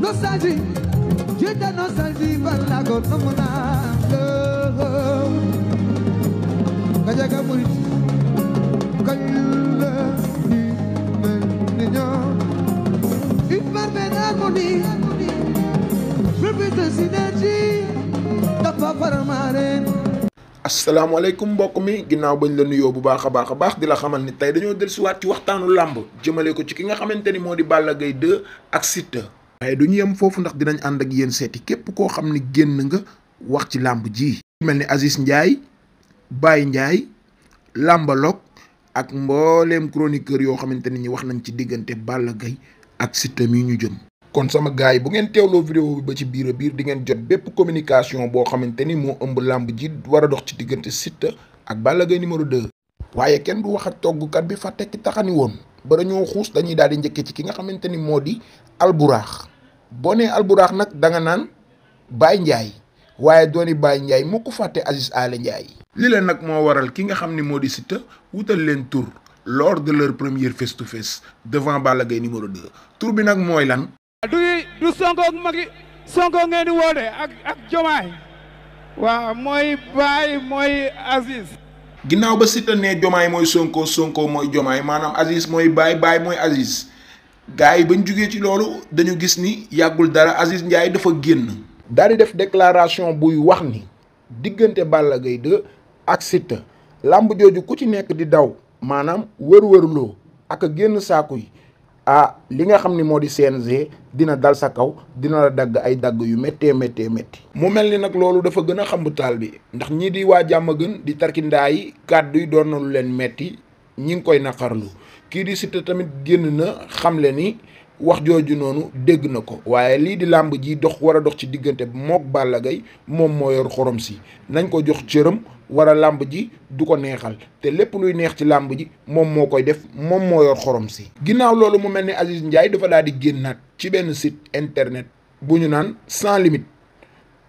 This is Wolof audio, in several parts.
nostalgie jënda nostalgie balla ko nam naa ka jaga murit kañ la ni ñoo une parfaite harmonie perfecte synergie dafa faramaaren. asalaamaaleykum mbokk mi ginnaaw bañ la nuyoo bu baax a baax di la xamal ni tey dañoo dellusiwaat ci waxtaanu làmb jëmale ko ci ki nga xamante ni moo di Balla Gaye 2 ak Siteu. waaye du ñu yem foofu ndax dinañ ànd ak yéen seeti képp koo xam ni génn nga wax ci làmb ji. mel ni Aziz Ndiaye Baye Ndiaye Lambalog ak mbooleem chroniqueur yoo xamante ni ñi wax nañ ci diggante Balla Gaye ak Siteu mi ñu jëm. kon sama gars yi bu ngeen teewloo vidéo bi ba ci biir a biir di ngeen jot bépp communication boo xamante ni moo ëmb làmb ji war a dox ci diggante Siteu ak Balla Gaye numéro 2. waaye kenn du wax ak toggkat bi fàtte ki taxani woon ba dañoo xuus dañuy daal di njëkkee ci ki nga xamante ni moo di Alburaax. boo nee Alburaax nag da nga naan Baye Ndiaye waaye dooni Baye Ndiaye moo ko fàtte Aziz Ale Ndiaye. li leen nag moo waral ki nga xam ni moo di Siteu wutal leen tur lors de leur première face to face devant Balla Gaye numéro 2 tur bi nag mooy lan. du Sonko ak Macky Sonko ngeen di woote ak Jomaay waaw mooy Baye mooy Aziz. ginnaaw ba Siteu ne Jomaay mooy Sonko Sonko mooy Jomaay maanaam Aziz mooy Baye Baye mooy Aziz gars yi bañ jugee ci loolu dañu gis ni yàggul dara Aziz Ndiaye dafa génn. daal di def déclaration buy wax ni diggante Balla Gaye 2 ak Siteu làmb jooju ku ci nekk di daw maanaam wër-wërloo ak a génn saaku yi. li nga xam ni moo di CNG dina dal sa kaw dina la dagg ay dagg yu méttee métti mu mel ni nag loolu dafa gën a xambu taal bi ndax ñii di waa jàmm gën di tarkindaa yi kàddu yi doon na lu leen metti ñi ngi koy naqarlu kii di Siteu tamit génn na xamle ni wax jooju noonu dégg na ko waaye lii di làmb ji dox war a dox ci diggante mook Balla Gaye moom moo yor xorom si nañ ko jox cëram war a làmb ji du ko neexal te lépp luy neex ci làmb ji moom moo koy def moom moo yor xorom si. ginnaaw loolu mu mel ni Aziz Ndiaye dafa daal di génnaat ci benn site internet bu ñu naan sans limite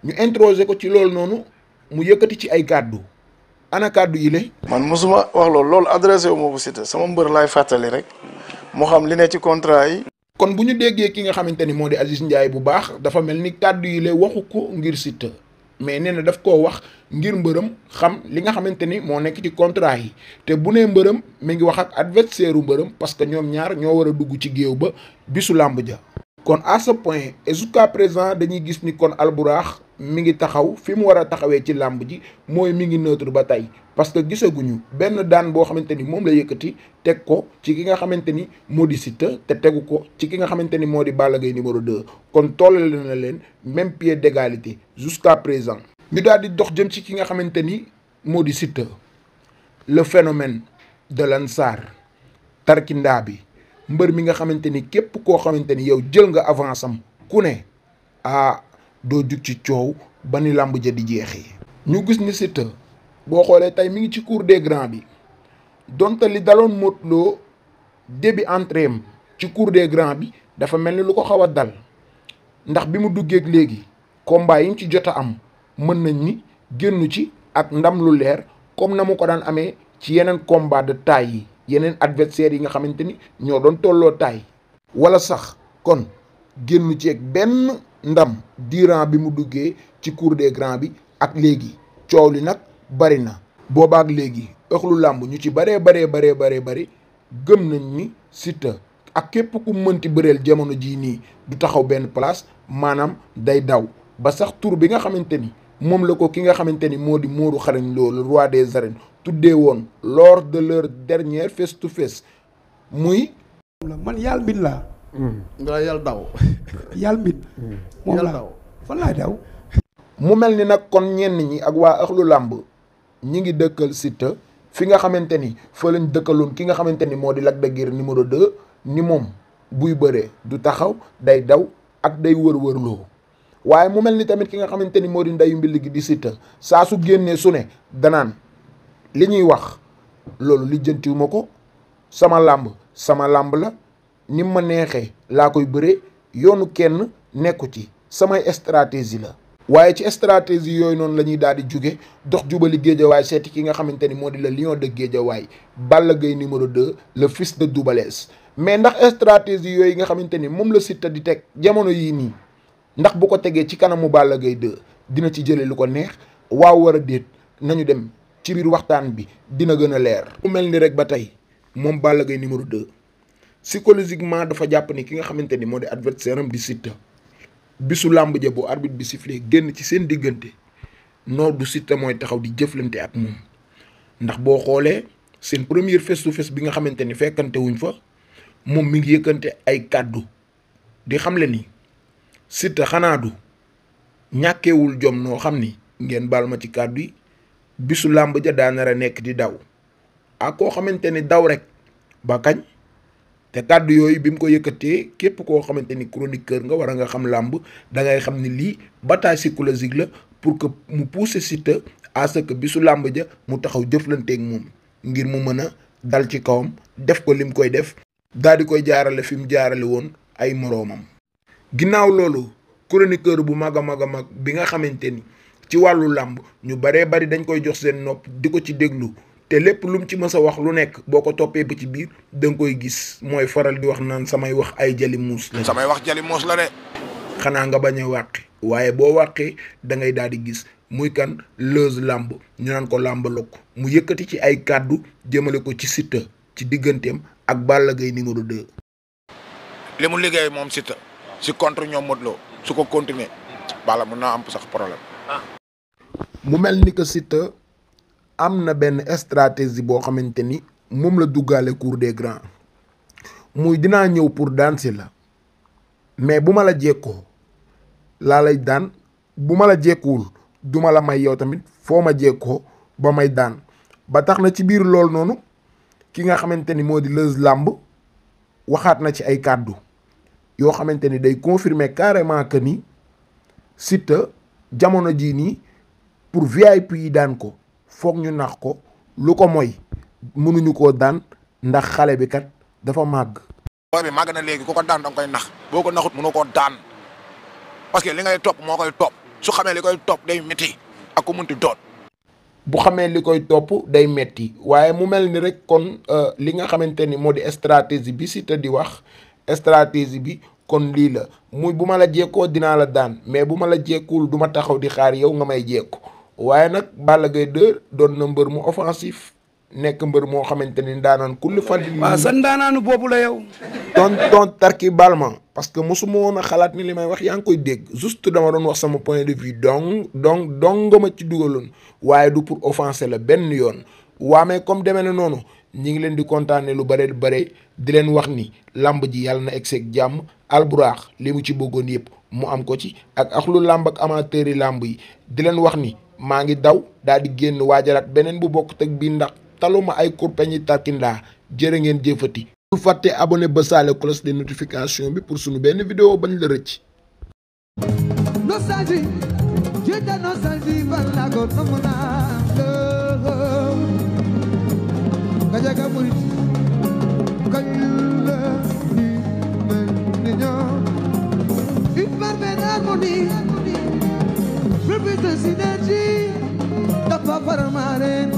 ñu introsé ko ci loolu noonu mu yëkkati ci ay kàddu ana kàddu yi le man mosuma wax loolu adressé wu ma bu Siteu sama mbër laay fàttali rek mu xam li ne ci contrat yi. kon bu ñu déggee ki nga xamante ni moo di Aziz Ndiaye bu baax dafa mel ni kàddu yi le waxu ko ngir Siteu mais nee na daf koo wax ngir mbërëm xam li nga xamante ni moo nekk ci contrat yi te bu nee mbërëm mi ngi wax ak adversaire u mbërëm parce que ñoom ñaar ñoo war a dugg ci géew ba bisu làmb ja. kon à ce point et jusqu'à présent dañuy gis ni kon Alburaax mi ngi taxaw fi mu war a taxawee ci làmb ji mooy mi ngi neutre ba tey parce que gisaguñu benn daan boo xamante ni moom la yëkkati teg ko ci ki nga xamante ni moo di Siteu te tegu ko ci ki nga xamante ni moo di Balla Gaye numéro 2 kon tollale na leen même pied d'égalité jusqu'à présent. ñu daal di dox jëm ci ki nga xamante ni moo di Siteu le phénomène de l'Ansar tarkindaa bi mbër mi nga xamante ni képp koo xamante ni yow jël nga avance am ku ne doo jug ci coow ba ni làmb ja di jeexee. ñu gis ni Siteu boo xoolee tey mi ngi ci cour des grands bi donte li daloon Modou Lo début entrée am ci cour des grands bi dafa mel ni lu ko xaw a dal ndax bi mu duggeeg léegi combat yi ñu ci jot a am mën nañ ni génnu ci ak ndam lu leer comme na mu ko daan amee ci yeneen combat de taille yi yeneen adversaires yi nga xamante ni ñoo doon tolloo taille wala sax kon génnu ci ak benn ndam durant bi mu duggee ci cour des grands bi ak léegi coow li nag bari na boobaak léegi ëxlu làmb ñu ci baree bari gëm nañ ni Siteu ak képp ku mënti bëreel jamono jii nii du taxaw benn place maanaam day daw ba sax tur bi nga xamante ni moom la ko ki nga xamante ni moo di Modou Xarañ Lo le roi des arènes tuddee woon lors de leur dernière face to face muy. man yàlla mbin laa. nga yàlla daw. yàlla mbin. moom laa fan laay daw. mu mel ni nag kon ñenn ñi ak waa ëxlu làmb ñi ngi dëkkal Siteu fi nga xamante ni fa lañ dëkkaloon ki nga xamante ni moo di Lac de Guiers numéro 2 ni moom buy bëree du taxaw day daw ak day wër-wërloo waaye mu mel ni tamit ki nga xamante ni moo di ndeyu mbill gi di Siteu saa su génnee su ne danaan li ñuy wax loolu lijjantiwuma ko sama làmb la ni ma neexee laa koy bëree yoonu kenn nekku ci samay stratégie la. waaye ci stratégie yooyu noonu la ñuy daal di jóge dox jubali Géejawaay seeti ki nga xamante ni moo di le lion de Géejawaay Balla Gaye numéro 2 le fils de Double Less mais ndax stratégie yooyu nga xamante ni moom la Siteu di teg jamono yii nii ndax bu ko tegee ci kanamu Balla Gaye 2 dina ci jëlee lu ko neex waaw war a déet nañu dem ci biir waxtaan bi dina gën a leer. mu mel ni rek ba tey moom Balla Gaye numéro 2 psychologiquement dafa jàpp ni ki nga xamante ni moo di adversaire am di Siteu bisu làmb ja bu arbitre bi sifflé génn ci seen diggante noo du Siteu mooy taxaw di jëflante ak moom ndax boo xoolee seen première face to face bi nga xamante ni fekkante wuñ fa moom mi ngi yëkkante ay kàddu di xamle ni Siteu xanaa du ñàkkeewul jom noo xam ni ngeen baal ma ci kàddu yi bisu làmb ja daa nar a nekk di daw ak koo xamante ni daw rek ba kañ. te kàddu yooyu bi mu ko yëkkatee képp koo xamante ni chroniqueur nga war a nga xam làmb da ngay xam ni lii bataille psychologique la pour que mu pousser Siteu à ce que bisu làmb ja mu taxaw jëflanteeg moom ngir mu mën a dal ci kawam def ko lim koy def daal di koy jaarale fi mu jaarale woon ay moroomam. ginnaaw loolu chroniqueur bu mag a mag a mag bi nga xamante ni ci wàllu làmb ñu baree bari dañ koy jox seen nopp di ko ci déglu. te lépp lu mu ci mës a wax lu nekk boo ko toppee ba ci biir da nga koy gis mooy faral di wax naan samay wax ay jali muus la. samay wax jali muus la de. xanaa nga bañ a wàqi waaye boo wàqee da ngay daal di gis muy kan Leuz làmb ñu naan ko làmb lokk mu yëkkati ci ay kàddu jëmale ko ci Siteu ci digganteem ak Balla Gaye numéro 2. li mu liggéey moom Siteu si contre ñoom Modou Lo su ko continuer Balla mën naa am sax problème. mu mel ni que Siteu am na benn stratégie boo xamante ni moom la duggaale cour des grands muy dinaa ñëw pour daan si la mais bu ma la jekkoo laa lay daan bu ma la jekkuwul du ma la may yow tamit foo ma jekkoo ba may daan ba tax na ci biir loolu noonu ki nga xamante ni moo di Leuz làmb waxaat na ci ay kàddu yoo xamante ni day confirmer carrément que ni Siteu jamono jii nii pour VIP yi daan ko foog ñu nax ko lu ko mooy mënuñu koo daan ndax xale bi kat dafa màgg. booy bi màgg na léegi ku ko daan da nga koy nax boo ko naxut mënu koo daan parce que li ngay topp moo koy topp su xamee li koy topp day métti ak ku munti doon. bu xamee li koy topp day metti waaye mu mel ni rek kon li nga xamante ni moo di stratégie bi Siteu di wax stratégie bi kon lii la muy bu ma la jekkoo dinaa la daan mais bu ma la jekkuwul du ma taxaw di xaar yow nga may jekku waaye nag Balla Gaye 2 doon na mbër mu offensif nekk mbër moo xamante ni daanaan kulli fan. waaw sa ndaanaanu boobu la yow. ton tarki balma parce que mosuma woon a xalaat ni li may wax yaa ngi koy dégg juste dama doon wax sama point de vue donc nga ma ci dugaloon waaye du pour offenser la benn yoon waamee comme demee na noonu ñi ngi leen di kontaane lu bare di leen wax ni làmb ji yàlla na egseeg jàmm alburaax li mu ci bëggoon yëpp mu am ko ci ak lu làmb ak amateur yi làmb yi di leen wax ni maa ngi daw daal di génn waajaraat beneen bu bokk teg bii ndax taluma ay kurpeñi tarkindaa jërë ngeen jëfati bul fàtte abonné ba saale cloche de notification bi pour suñu benn vidéo bañ la rëcc. Nostalgie, jeta nostalgie balago nomuna kajaga murit kayula niño une parfaite harmonie plus de synergie dafa farmaren